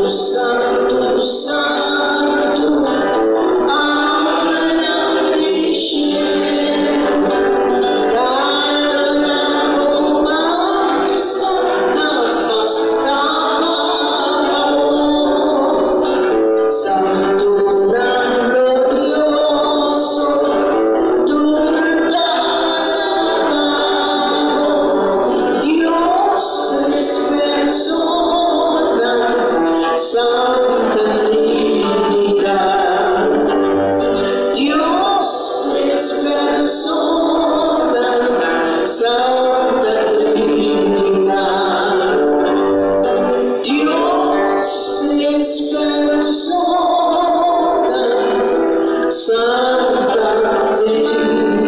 Santu, Santu, Angelnan di shelu, ta adorá Bo majestad, na fas ta pa Bo. Santunan glorioso, tur ta alabá Bo. Dios tres persona, Santa Trinidad. Dios tres persona, Santa Trinidad. Dios tres persona, Santa Trinidad.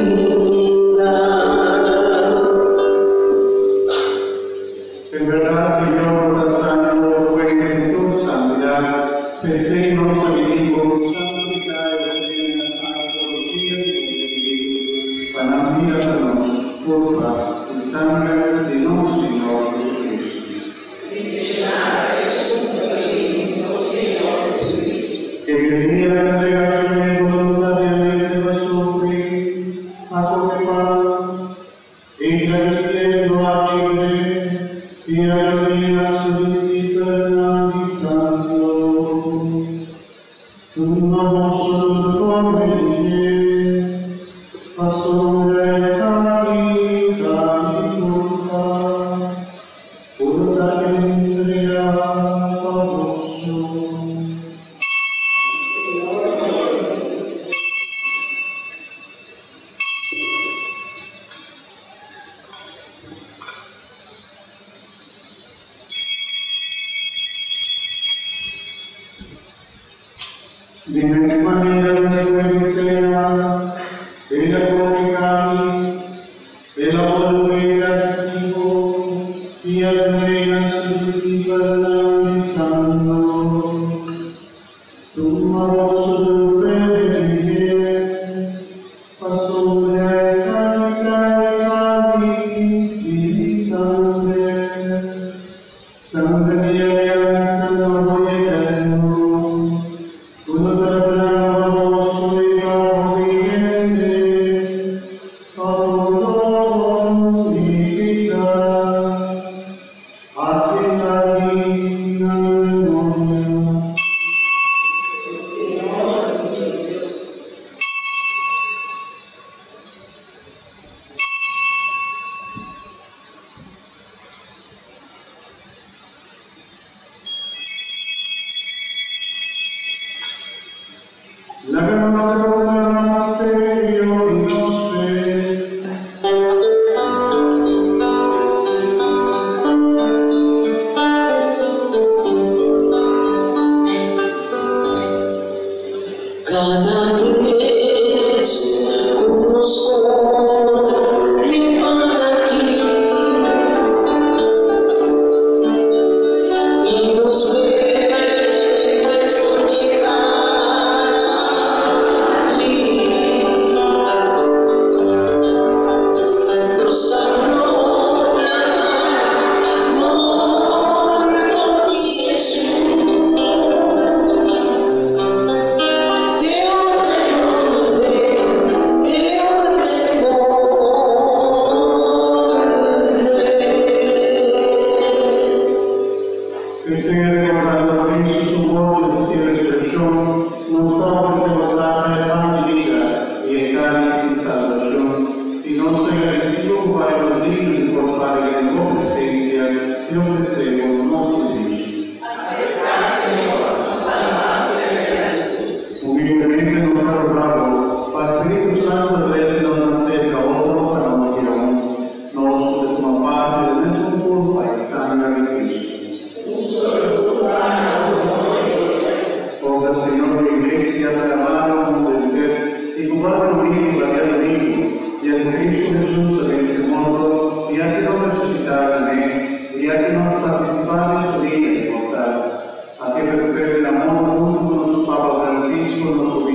En berdad, Señor, Bo ta santu, fuente di tur santidat, p'esei nos ta pidi Bo, santifiká e ofrendanan aki pa via di Bo Spiritu, pa nan bira pa nos kurpa i sanger di nos Señor Jesucristo. E dia el a entregá su mes boluntariamente pa sufri, a kohe pan, i gradisiendo a kibr'é i a dun'é na su disipelnan, bisando, Tuma boso tur kome di dje, pasobra esaki ta mi kurpa, ku ta entregá pa boso. Di mes manera despues di sena, el a kohe kális, el a bolbe gradisí Bo i a dun'é na su disipelnan, bisando, Tuma boso tur bebe di dje, pasobra esaki ta e kális di mi sangre, sangre di e aliansa nobo i eterno, ku lo ta drama pa boso i pa hopi hende pa pordon di piká. Hasi esaki na mi memoria. Laga nos rekordá misterio di nos fe. Kada bes ku nos kome pan aki i nos bebe for di kális, nos ta proklamá morto di Hesus. Te ora e bolbe, te ora e bolbe. P'esei, rekordando Kristu su morto i resurekshon, nos ta ofresé bo Tata e pan di bida i e kális di salbashon, i nos ta gradisí bo ku bo a nos digno di por para den bo presensia i ofresé bo nos sirbishi. Humildemente nos ta roga bo, pa Spiritu Santu trese nos mas serka otro pa nos bira un, nos ku ta tuma parti den mesun kurpa i sanger di Kristu. Konta Señor ku Iglesia ta lamado mundu henter i ku bo a reuní riba diadomingu, dia ku Kristu Hesus a vense morto i hasi nos resusitá kuné i hasi nos partisipá den su bida inmortal. Hasi e perfecto den amor huntu ku nos Papa Francisco, nos.